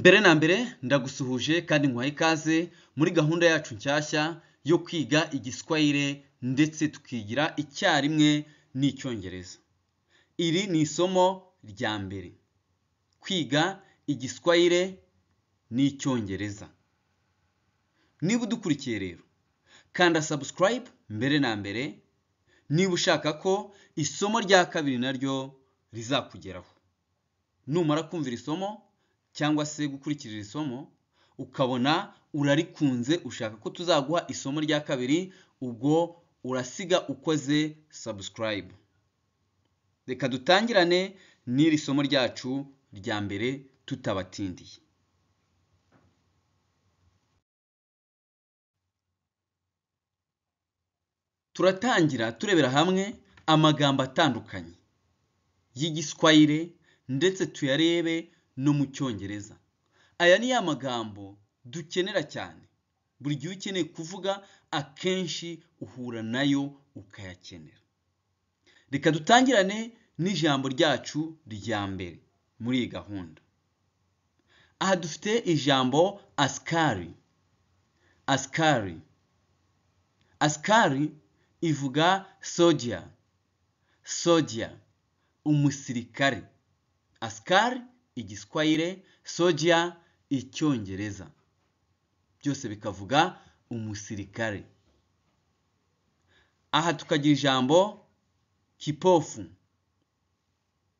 Mbere na mbere ndagusuhuje kandi nkuhaye ikaze muri gahunda yacu nshyashya yo kwiga Igiswahili ndetse tukigira icyarimwe n'Icyongereza. Iri ni isomo rya mbere, kwiga Igiswahili n'Icyongereza. Niba udukurikiye rero, kanda subscribe mbere na mbere, niba ushaka ko isomo rya kabiri naryo rizakugeraho. Numara kumva iri somo cyangwa se gukurikira iri somo, ukabona urarikunze ushaka ko tuzaguha isomo rya kabiri, ubwo urasiga ukoze subscribe. Reka dutangirane n'iri somo ryacu rya mbere tutabatindiye. Turatangira turebera hamwe amagambo atandukanye y'Igiswahili ndetse tuyarebe no mu Cyongereza. Aya ni ya magambo dukenera cyane, buri gihe ukeneye kuvuga akenshi uhura nayo ukayakenera. Reka dutangirane n'ijambo ryacu rya mbere muri iyi gahunda. Aha dufite ijambo askari. Askari. Askari ivuga soldier. Soldier, umusirikare. Askari Igiswahili, soldier Icyongereza. Byose bikavuga umusirikare. Aha tukagira ijambo kipofu.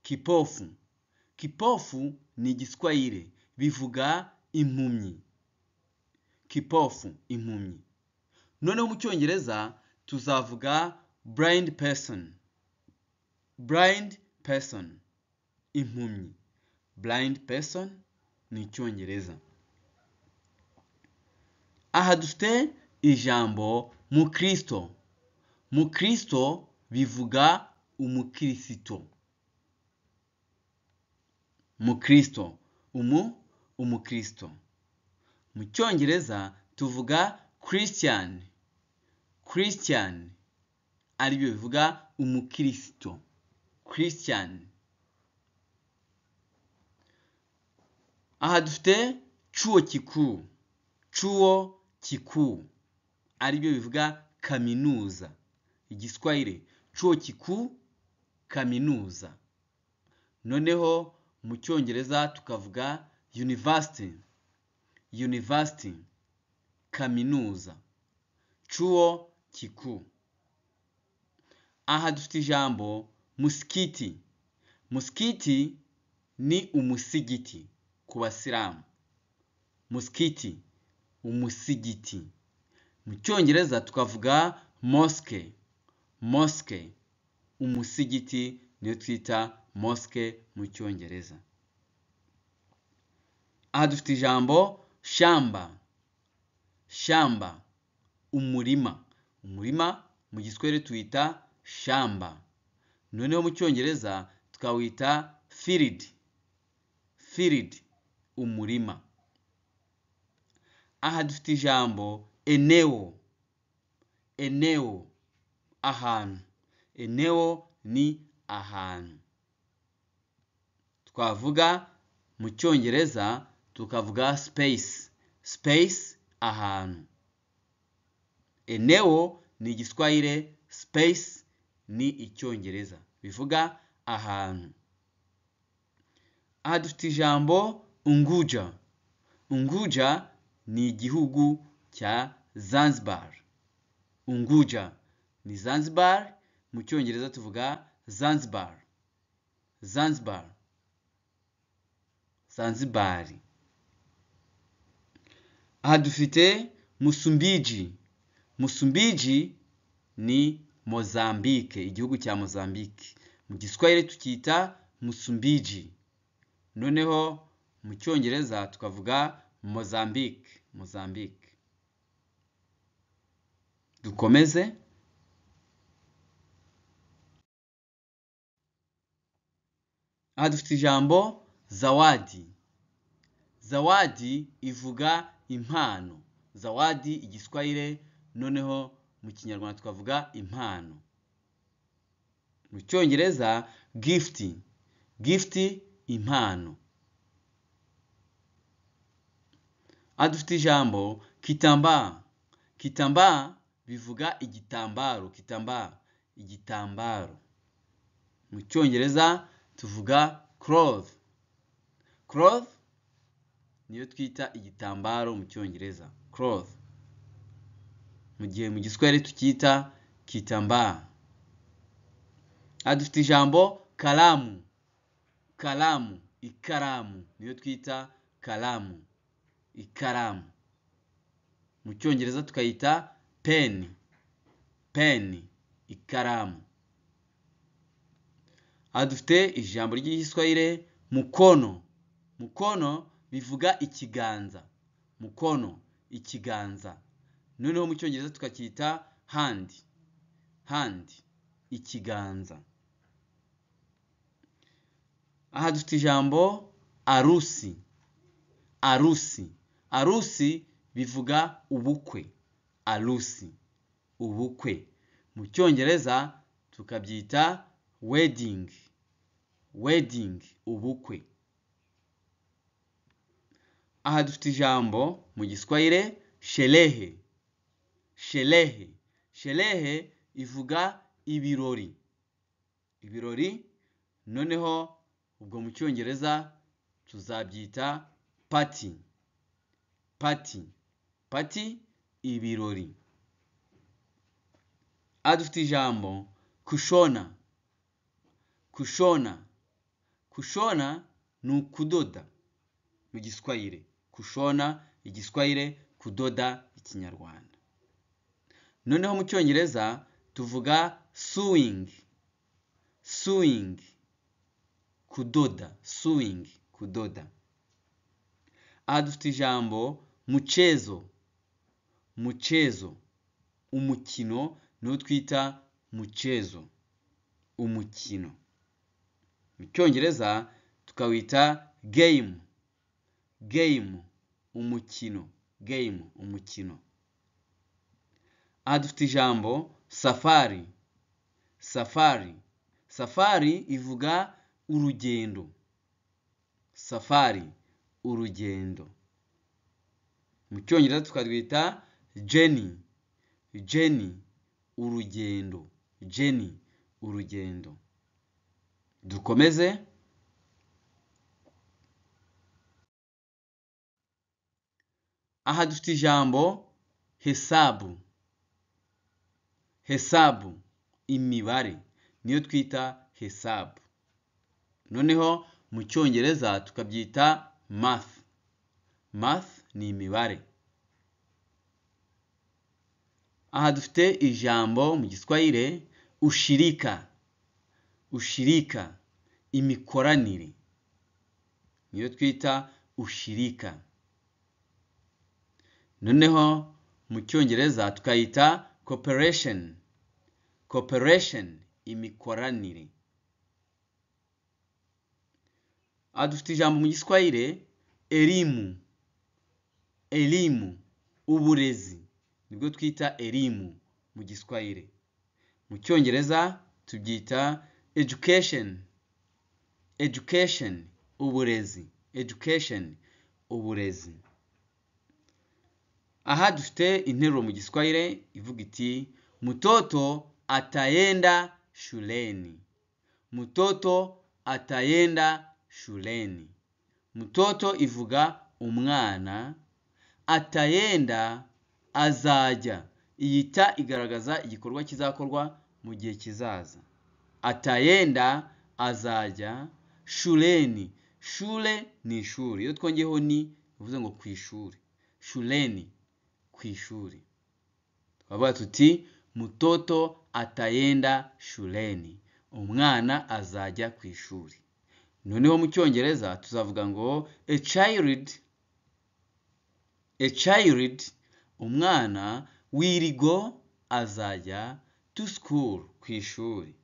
Kipofu. Kipofu ni Igiswahili, bivuga impumyi. Kipofu, impumyi. Noneho mu Cyongereza tuzavuga blind person. Blind person, impumyi. Blind person ni Icyongereza. Aha dufite ijambo mukristo. Mukristo bivuga umukirisito. Mukristo, umukristo. Mu Cyongereza tuvuga Christian. Christian aribyo bivuga umukirisito. Christian. Aha dufite chuo kikuu. Chuo kikuu aribyo bivuga kaminuza. Igiswahili chuo kikuu, kaminuza. Noneho mu Cyongereza tukavuga university. University, kaminuza. Chuo kikuu. Aha dufite ijambo musikiti. Musikiti ni umusigiti ku basilamu. Musikiti, umusigiti. Mu Cyongereza tukavuga mosque. Mosque, umusigiti niyo twita mosque mu Cyongereza. Aha dufite ijambo shamba. Shamba, umurima. Umurima mu Giswahili tuwita shamba. Noneho mu Cyongereza tukawita field. Field, umurima. Aha dufite ijambo eneo. Eneo, ahantu. Eneo ni ahantu. Twavuga mu Cyongereza tukavuga space. Space, ahantu. Eneo ni Igiswahili, space ni Icyongereza, bivuga ahantu. Aha dufite ijambo Unguja. Unguja ni igihugu cya Zanzibar. Unguja ni Zanzibar, mu Cyongereza tuvuga Zanzibar. Zanzibar, Zanzibar. Aha dufite Musumbiji. Musumbiji ni Mozambique, igihugu cya Mozambique. Mu Giswahili tukita Musumbiji. Noneho mu Cyongereza tukavuga Mozambique. Mozambique. Dukomeze. Aha dufite ijambo zawadi. Zawadi ivuga impano. Zawadi Igiswahili, noneho mu Kinyarwanda tukavuga impano. Mu Cyongereza gift. Gift, impano. Aha dufite ijambo kitambaa. Kitambaa bivuga igitambaro, kitambaa, igitambaro. Mu cyongereza tuvuga cloth. Cloth niyo twita igitambaro mu cyongereza, cloth. Mu gihe mu giswahili tucyita kitambaa. Aha dufite ijambo kalamu. Kalamu, ikaramu niyo twita kalamu, ikaramu. Mu cyongereza tukayita pen, pen, ikaramu. Aha dufite ijambo ry'igiswahili mukono. Mukono bivuga ikiganza, mukono ikiganza. Noneho mu cyongereza tukacyita hand, hand, ikiganza. Aha dufite ijambo arusi, arusi. Arusi bivuga ubukwe, arusi, ubukwe. Mu cyongereza tukabyita wedding, wedding, ubukwe. Aha dufite ijambo mu giswahili sherehe, sherehe. Sherehe ivuga ibirori, ibirori. Noneho ubwo mu cyongereza tuzabyita party, party, party, ibirori. Aha dufite ijambo kushona, kushona. Kushona ni ukudoda mu giswahili, kushona igiswahili, kudoda ikinyarwanda. Noneho mu cyongereza tuvuga sewing, sewing, kudoda, sewing, kudoda. Aha dufite ijambo mchezo, mchezo, umukino niwo twita mchezo, umukino. Mu cyongereza tukawita game, game, umukino, game, umukino. Aha dufite ijambo safari, safari. Safari ivuga urugendo, safari, urugendo. Mu cyongereza tukarwita journey, journey, urugendo, journey, urugendo. Dukomeze. Aha dufite ijambo hesabu, hesabu, imibare niyo twita hesabu. Noneho mu cyongereza tukabyita math, math ni imibare. Aha dufite ijambo mu giswahili ushirika, ushirika, imikoranire niyo twita ushirika. Noneho mu cyongereza tukayita cooperation, cooperation, imikoranire. Aha dufite ijambo mu giswahili elimu, elimu, uburezi nibwo twita elimu mu giswahili. Mu cyongereza tubyita education, education, uburezi, education, uburezi. Aha dufite interuro mu giswahili ivuga iti mtoto ataenda shuleni, mtoto ataenda shuleni. Mtoto ivuga umwana, ataenda azajya. Iyi ta igaragaza igikorwa kizakorwa mu gihe kizaza. Ataenda azajya, shuleni, shule ni ishuri, iyo twongeyeho ni bivuze ngo ku ishuri, shuleni ku ishuri. Twavuga tuti mtoto ataenda shuleni, umwana azajya ku ishuri. Noneho mu cyongereza tuzavuga ngo a child, a child, umwana, will go azajya, to school ku ishuri.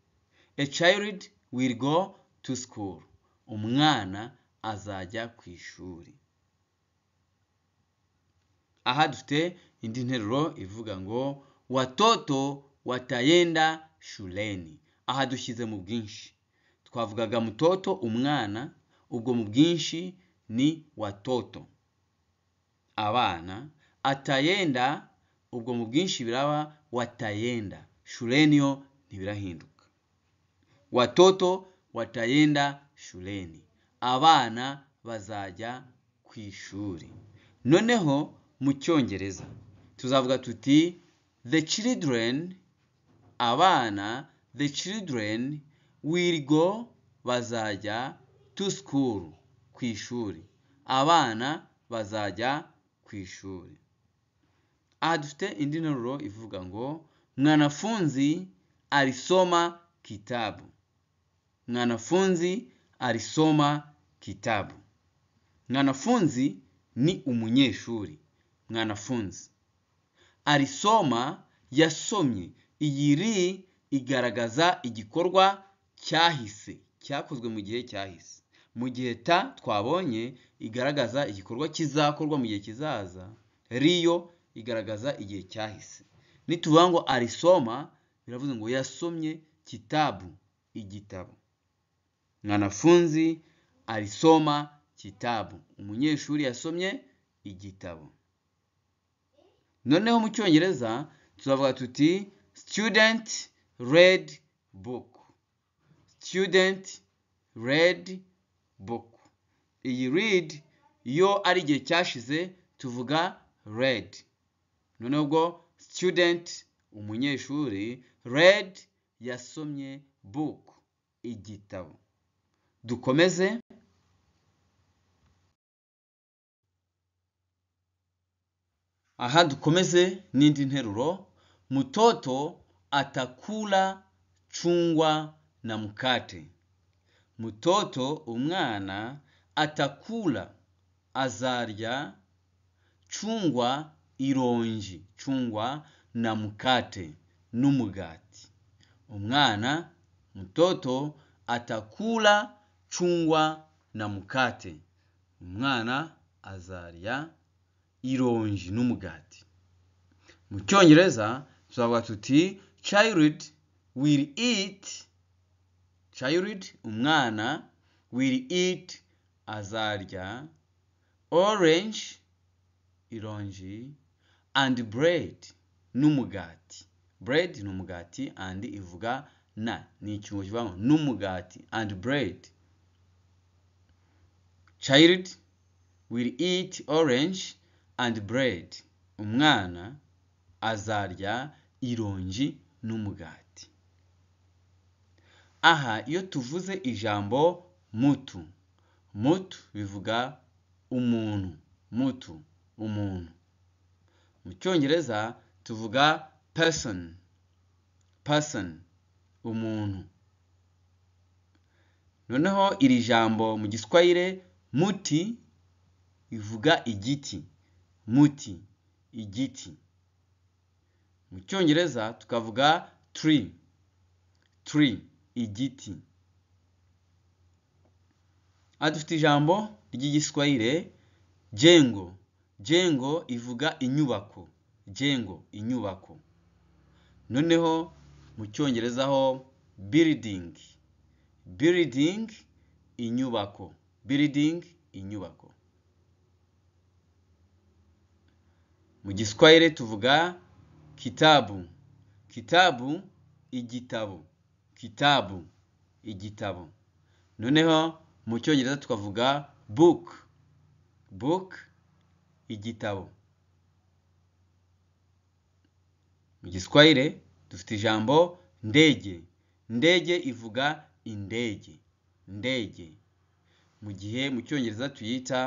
A child will go to school, umwana azajya ku ishuri. Aha dufite indi nteruro ivuga ngo watoto wataenda shuleni. Aha dushyize mu bwinshi, twavugaga mutoto umwana, ubwo mu bwinshi ni watoto. abana, ataenda ubwo mu bwinshi biraba wataenda, shuleni yo ntibirahinduka. Watoto wataenda shuleni, abana bazajya ku ishuri. Noneho mu cyongereza tuzavuga tuti the children, abana, the children will go, bazajya, to school, ku ishuri. Abana bazajya ku ishuri. Aha dufite indi nteruro ivuga ngo mwanafunzi alisoma kitabu. Mwanafunzi alisoma kitabu. Mwanafunzi ni umunyeshuri. Mwanafunzi alisoma yasomye. Iyi ri igaragaza igikorwa cyahise, cyakozwe mu gihe cyahise. Mu gihe ta twabonye igaragaza igikorwa kizakorwa mu gihe kizaza, riyo igaragaza igihe cyahise. Nituvuga ngo alisoma biravuze ngo yasomye kitabu, igitabo. Mwanafunzi alisoma kitabu, umunyeshuri yasomye igitabo. Noneho mu cyongereza tuzavuga tuti student read book. Student read book. Iyi read iyo ari igihe cyashize tuvuga read. Noneho ubwo student umunyeshuri, read yasomye, book igitabo. Dukomeze. Aha dukomeze n'indi nteruro. Mtoto atakula chungwa na mkate. Mtoto umwana, atakula azarya, chungwa ironji, chungwa na mkate n'umugati. Umwana mtoto atakula chungwa na mkate. Umwana azarya ironji n'umugati. Mu cyongereza tuzavuga tuti child will eat, child umwana, will eat azarya, orange ironji, and bread n'umugati. Bread ni umugati, and ivuga na, ni icyungo kivuga ngo n'umugati, and bread. Child will eat orange and bread. Umwana azarya ironji n'umugati. Aha iyo tuvuze ijambo mutu, mutu bivuga umuntu, mutu umuntu. Mu cyongereza tuvuga person, person umuntu. Noneho iri jambo mu giswahili muti ivuga igiti, muti igiti. Mu cyongereza tukavuga tree, tree igiti. Aha dufite ijambo ry'igiswahili jengo, jengo ivuga inyubako, jengo inyubako. Noneho mu cyongereza ho building, building inyubako, building inyubako. Mu giswahili tuvuga kitabu, kitabu igitabo, kitabu igitabo. Noneho mu cyongereza tukavuga book, book igitabo. Mu giswahili dufite ijambo ndege, ndege ivuga indege, ndege. Mu gihe mu cyongereza tuyita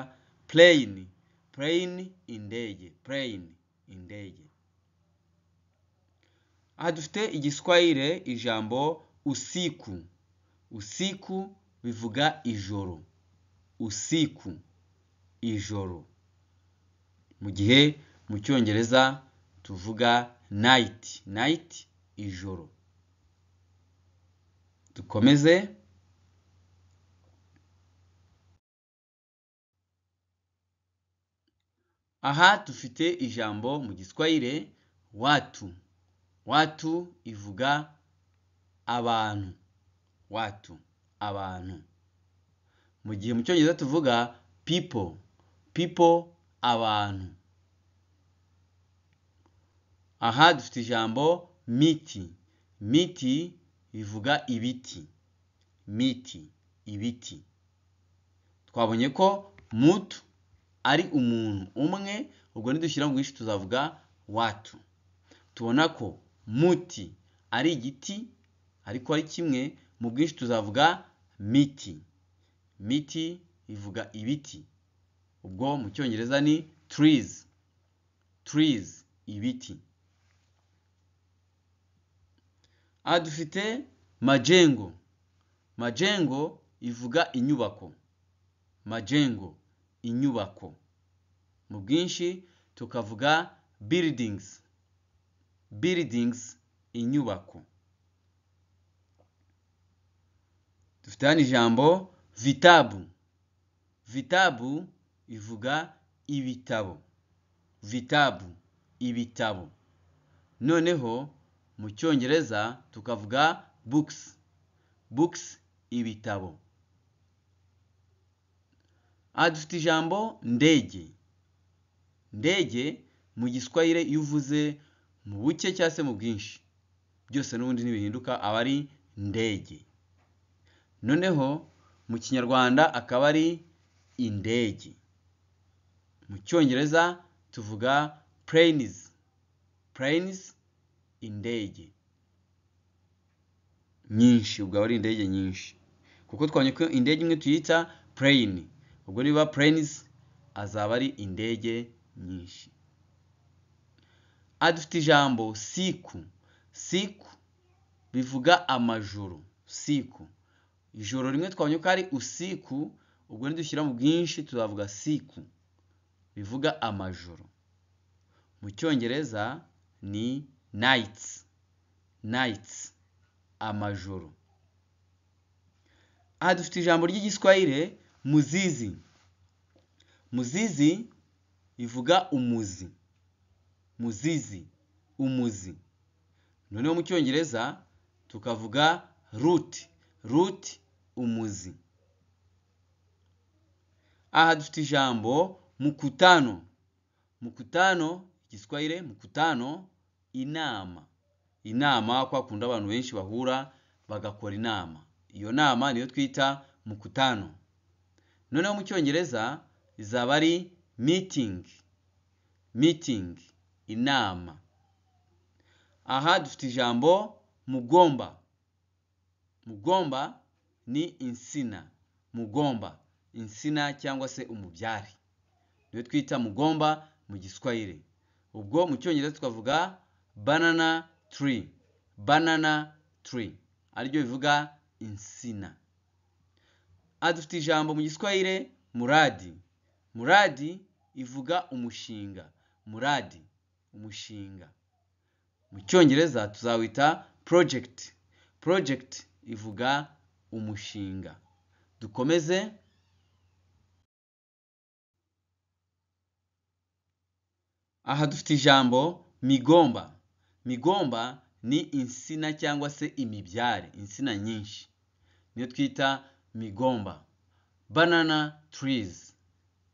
plane, plane indege, plane indege. Aha dufite igiswahili ijambo usiku, usiku bivuga ijoro, usiku ijoro. Mu gihe mu cyongereza tuvuga night, night ijoro. Dukomeze. Aha dufite ijambo mu giswahili watu, watu ivuga abantu, watu abantu. Mu gihe mu cyongereza tuvuga people, people abantu. Aha dufite ijambo miti. Miti bivuga ibiti. Miti, ibiti. Twabonye ko mutu ari umuntu umwe, ubwo nidushyira mu bwinshi tuzavuga watu. Tubona ko muti ari igiti ariko ari kimwe, mu bwinshi tuzavuga miti. Miti ivuga ibiti, ubwo mu cyongereza ni trees. Trees, ibiti. Aha dufite majengo. Majengo ivuga inyubako. Majengo, inyubako. Mu bwinshi tukavuga buildings. Buildings, inyubako. Dufite hano ijambo vitabu. Vitabu ivuga ibitabo. Vitabu, ibitabo. Noneho mu cyongereza tukavuga books. Books, ibitabo. Aha dufite ijambo ndege. Ndege mu giswahili iyo uvuze mu buke cyangwa se mu bwinshi byose n'ubundi ntibihinduka, aba ari ndege. Noneho mu kinyarwanda akaba ari indege. Mu cyongereza tuvuga planes. Planes, indege nyinshi, ubwo aba ari indege nyinshi, kuko twabonye ko indege imwe tuyita plane, ubwo niba planes azaba ari indege nyinshi. Aha dufite ijambo siku. Siku bivuga amajoro. Siku, ijoro rimwe twabonye ko ari usiku, ubwo nidushyira mu bwinshi tuzavuga siku, bivuga amajoro. Mu cyongereza ni nights. Nights, amajoro. Aha dufite ijambo ry'igiswahili muzizi. Muzizi ivuga umuzi. Muzizi, umuzi. Noneho mu cyongereza tukavuga root. Root, umuzi. Aha dufite ijambo mukutano. Mukutano, igiswahili mukutano, inama. Inama kwa kundi abantu benshi bahura bagakora inama. Iyo nama niyo twita mukutano. Noneho mu cyongereza izaba ari meeting. Meeting, inama. Aha dufite ijambo mugomba. Mugomba ni insina. Mugomba, insina cyangwa se umubyari, niyo twita mugomba mu giswahili. Ubwo mu cyongereza tukavuga banana tree. Banana tree aribyo bivuga insina. Aha dufite ijambo mu giswahili muradi. Muradi ivuga umushinga. Muradi, umushinga. Mu cyongereza tuzawita project. Project ivuga umushinga. Dukomeze. Aha dufite ijambo migomba. Migomba ni insina cyangwa se imibyare, insina nyinshi, niyo twita migomba. Banana trees.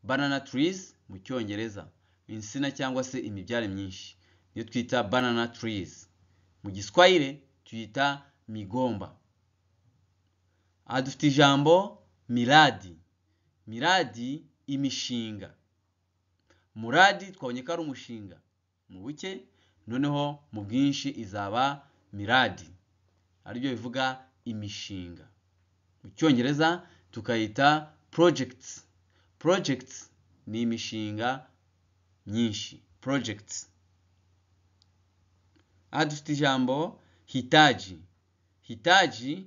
Banana trees mu cyongereza, insina cyangwa se imibyare myinshi, niyo twita banana trees. Mu giswahili tuyita migomba. Aha dufite ijambo miradi. Miradi, imishinga. Muradi twabonye ko ari umushinga mu buke, noneho mu bwinshi izaba miradi, aribyo bivuga imishinga. Mu cyongereza tukayita projects. Projects ni imishinga myinshi. Projects. Aha dufite ijambo hitaji. Hitaji,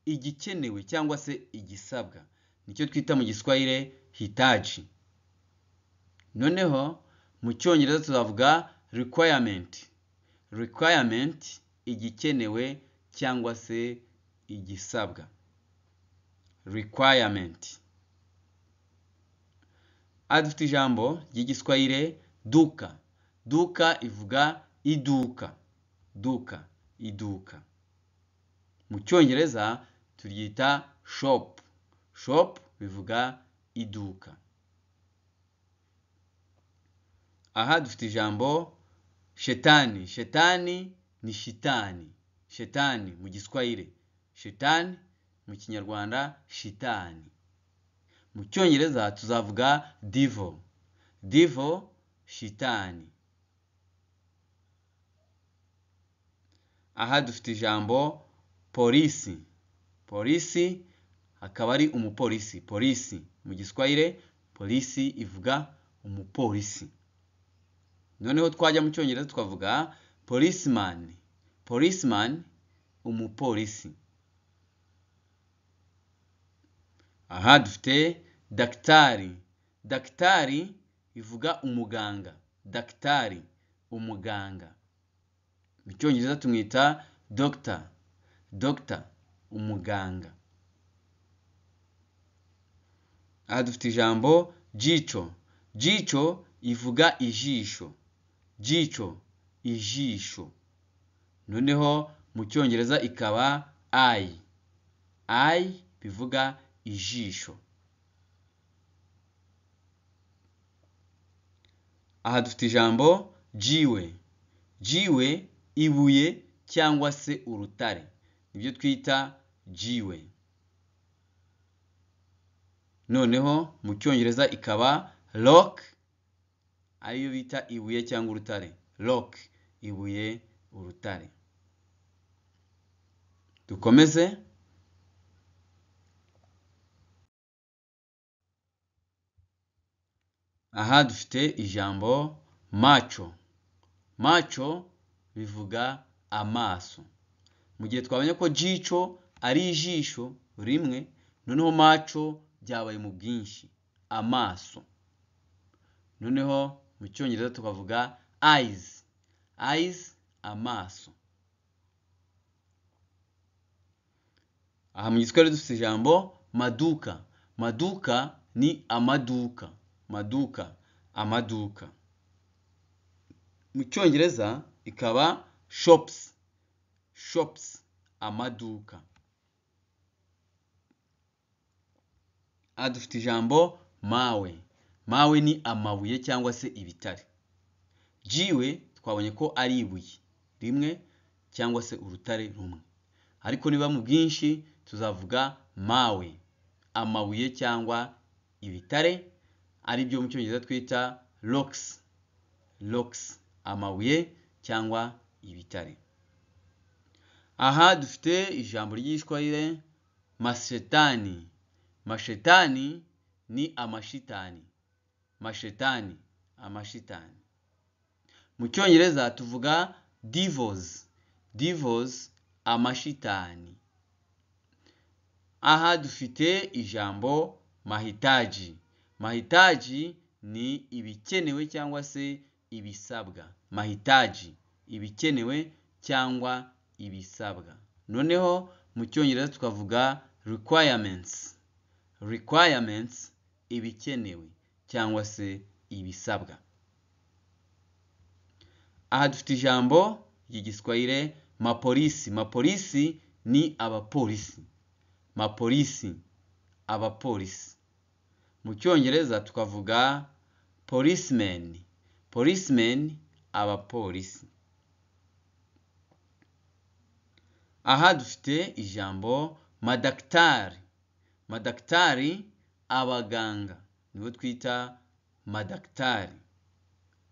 igikenewe cyangwa se igisabwa, nicyo twita mu giswahili hitaji. Noneho mu cyongereza tuzavuga requirement. Requirement, igikenewe cyangwa se igisabwa. Requirement. Aha dufite ijambo ry'igiswahili duka. Duka ivuga iduka. Duka, iduka. Mu cyongereza turyita shop. Shop bivuga iduka. Aha dufite ijambo Shetani. Shetani ni shitani. Shetani mu Giswahili. Shetani mu Kinyarwanda shitani. Mu Cyongereza tuzavuga devil. Devil, shitani. Aha dufite ijambo polisi. Polisi akaba ari umupolisi. Polisi mu Giswahili polisi ivuga umupolisi. Noneho twajya mu Cyongereza tukavuga policeman. Policeman, umupolisi. Aha dufite daktari. Daktari ivuga umuganga. Daktari, umuganga. Mu Cyongereza tumwita doctor. Doctor, umuganga. Aha dufite ijambo jicho. Jicho ivuga ijisho. Jicho, ijisho. Noneho mu Cyongereza ikaba eye. Eye bivuga ijisho. Aha dufite ijambo jiwe. Jiwe, ibuye cyangwa se urutare, nibyo twita jiwe. Noneho mu Cyongereza ikaba rock, ariyo bita ibuye cyangwa urutare. Rock, ibuye, urutare. Dukomeze. Aha dufite ijambo macho. Macho bivuga amaso. Mu gihe twabonye ko jicho ari ijisho rimwe, noneho macho byabaye mu bwinshi, amaso. Noneho mu Cyongereza tukavuga eyes. Eyes, amaso. Aha mu Giswahili dufite ijambo maduka. Maduka ni amaduka. Maduka, amaduka. Mu Cyongereza ikaba shops. Shops, amaduka. Aha dufite ijambo mawe. Mawe ni amabuye cyangwa se ibitare. Jiwe twabonye ko ari ibuye rimwe cyangwa se urutare rumwe, ariko niba mu bwinshi tuzavuga mawe, amabuye cyangwa ibitare, ari byo mu Cyongereza twita rocks. Rocks, amabuye cyangwa ibitare. Aha dufite ijambo ry'Igiswahili mashetani. Mashetani ni amashitani. Mashetani, amashitani. Mu Cyongereza tuvuga devils. Devils, amashitani. Aha dufite ijambo mahitaji. Mahitaji ni ibikenewe cyangwa se ibisabwa. Mahitaji, ibikenewe cyangwa ibisabwa. Noneho mu Cyongereza tukavuga requirements. Requirements, ibikenewe cyangwa se ibisabwa. Aha dufite ijambo ry'Igiswahili mapolisi. Mapolisi ni abapolisi. Mapolisi, abapolisi. Mu Cyongereza tukavuga policemen. Policemen, abapolisi. Aha dufite ijambo madaktari. Madaktari, abaganga, nibo twita madaktari,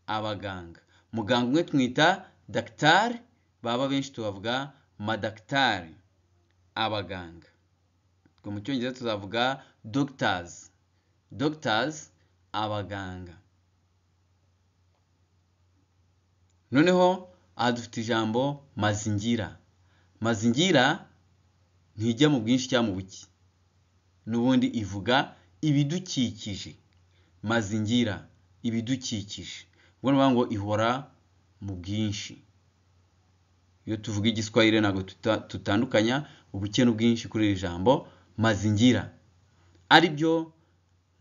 abaganga. Muganga umwe twita daktari, baba benshi tubavuga madaktari, abaganga. Mu Cyongereza tuzavuga doctors. Doctors, abaganga. Noneho aha dufite ijambo mazingira. Mazingira ntijya mu bwinshi cyangwa mu buke, n'ubundi ivuga ibidukikije. Mazingira, ibidukikije. Ubwo ni ukuvuga ngo ihora mu bwinshi. Iyo tuvuga Igiswahili ntabwo tutandukanya ubuke n'ubwinshi kuri iri jambo mazingira, ari byo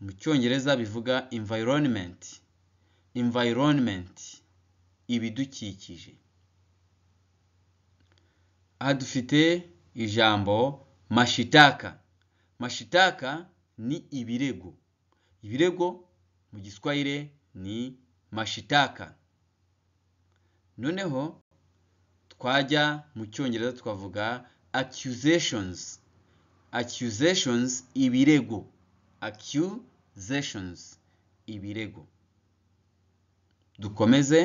mu Cyongereza bivuga environment. Environment, ibidukikije. Aha dufite ijambo mashitaka. Mashitaka ni ibirego. Ibirego mu Giswahili ni mashitaka. Noneho twajya mu cyongereza tukavuga accusations. Accusations, ibirego. Accusations, ibirego. Dukomeze.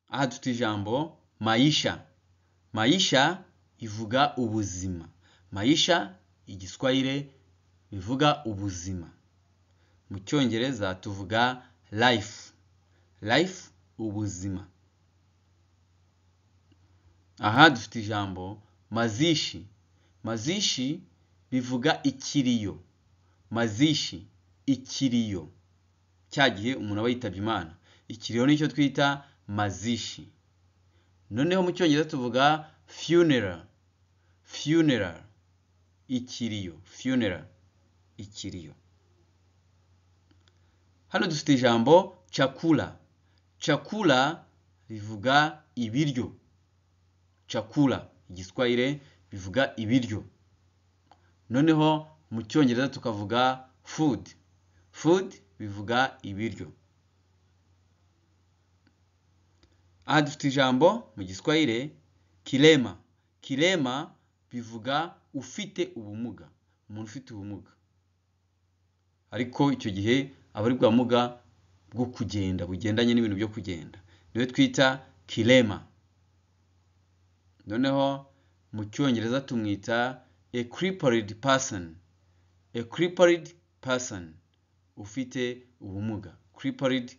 Aha dufite ijambo maisha. Maisha ivuga ubuzima. Maisha igiswahili bivuga ubuzima. Mu cyongereza tuvuga life. Life, ubuzima. Aha dufite ijambo mazishi. Mazishi bivuga ikiriyo. Mazishi, ikiriyo. Cya gihe umuntu aba yitabye Imana. Ikiriyo nicyo twita mazishi. Noneho mu cyongereza tuvuga funeral. Funeral, ikiriyo. Funeral, ikiriyo. Hano dufite ijambo chakula. Chakula bivuga ibiryo. Chakula igiswahili bivuga ibiryo. Noneho mu cyongereza tukavuga food. Food bivuga ibiryo. Aha dufite ijambo mu giswahili kilema. Kilema bivuga ufite ubumuga, umuntu ufite ubumuga. Ariko icyo gihe aba ari bwa bumuga bwo kugenda, bugendanye n'ibintu byo kugenda, niwe twita kilema. Noneho mu cyongereza tumwita a crippled person. A crippled person, ufite ubumuga. Crippled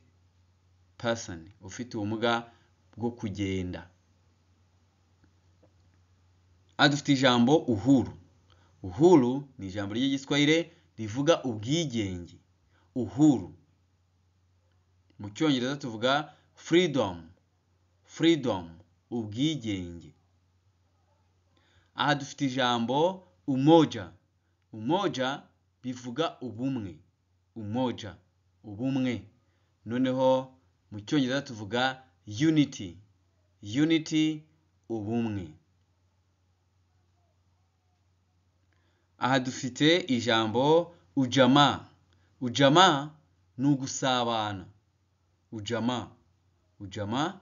person, ufite ubumuga bwo kugenda. Aha dufite ijambo uhuru. Uhuru ni ijambo ry'igiswahili rivuga ubwigenge. Uhuru mu cyongereza tuvuga freedom. Freedom, ubwigenge. Aha dufite ijambo umoja. Umoja bivuga ubumwe. Umoja, ubumwe. Noneho mu cyongereza tuvuga unity. Unity, ubumwe. Aha dufite ijambo ujamaa. Ujamaa ni ugusabana. Ujamaa. Ujamaa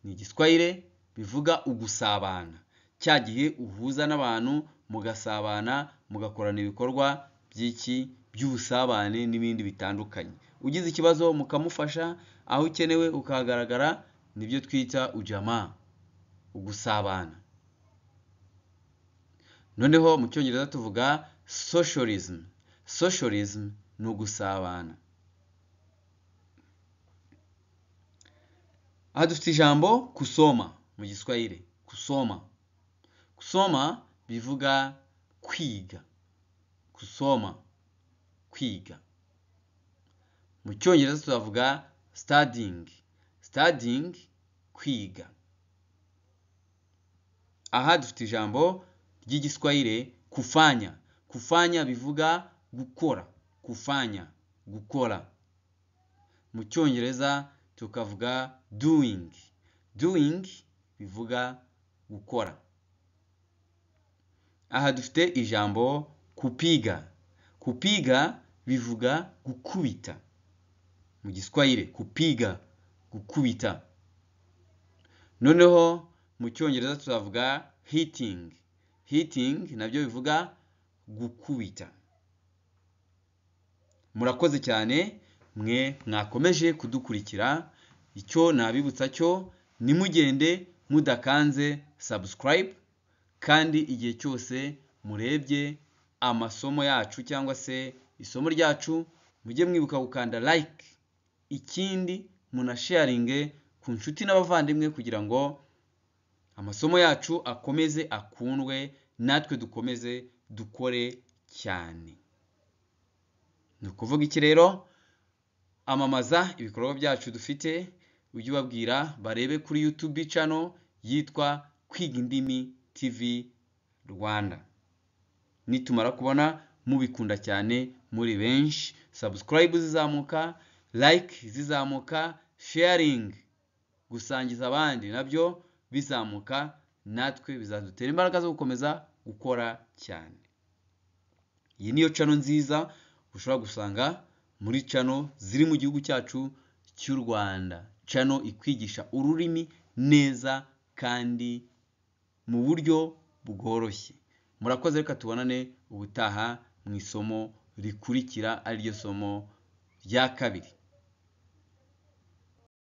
ni igiswahili bivuga ugusabana. Cya gihe uhuza n'abantu mugasabana, mugakorana ibikorwa by'iki by'ubusabane n'ibindi bitandukanye. Ugize ikibazo mukamufasha, aho ukenewe ukahagaragara, nibyo twita ujamaa, ugusabana. Noneho mu cyongereza tuvuga socialism. Socialism ni ugusabana. Aha dufite ijambo kusoma mu giswahili. Kusoma. Kusoma bivuga kwiga. Kusoma, kwiga. Mu cyongereza tuvuga studying. Studying, kwiga. Aha dufite ijambo ry'igiswahili kufanya. Kufanya bivuga gukora. Kufanya, gukora. Mu cyongereza tukavuga doing. Doing bivuga gukora. Aha dufite ijambo kupiga. Kupiga bivuga gukubita. Mu giswahili kupiga, gukubita. Noneho mu cyongereza tuzavuga hitting. Hitting nabyo bivuga gukubita. Murakoze cyane mwe mwakomeje kudukurikira. Icyo nabibutsa cyo nimugende mudakanze subscribe, kandi igihe cyose murebye amasomo yacu cyangwa se isomo ryacu mujye mwibuka gukanda like, ikindi munasharinge ku nshuti n'abavandimwe kugira ngo amasomo yacu akomeze akundwe, natwe dukomeze dukore cyane. Ni ukuvuga iki rero? Amamaza ibikorwa byacu dufite, ujye ubabwira barebe kuri YouTube channel yitwa Kwiga Indimi TV Rwanda. Nitumara kubona mubikunda cyane muri benshi, subscribe zizamuka, like zizamuka, sharing, gusangiza abandi nabyo bizamuka, natwe bizadutera imbaraga zo gukomeza gukora cyane. Iyi niyo channel nziza ushobora gusanga Muri channel ziri mu gihugu cyacu cy'u Rwanda. Channel ikwigisha ururimi neza kandi mu buryo bworoshye. Murakoze, reka tubonane ubutaha mu isomo rikurikira, ariryo somo rya kabiri.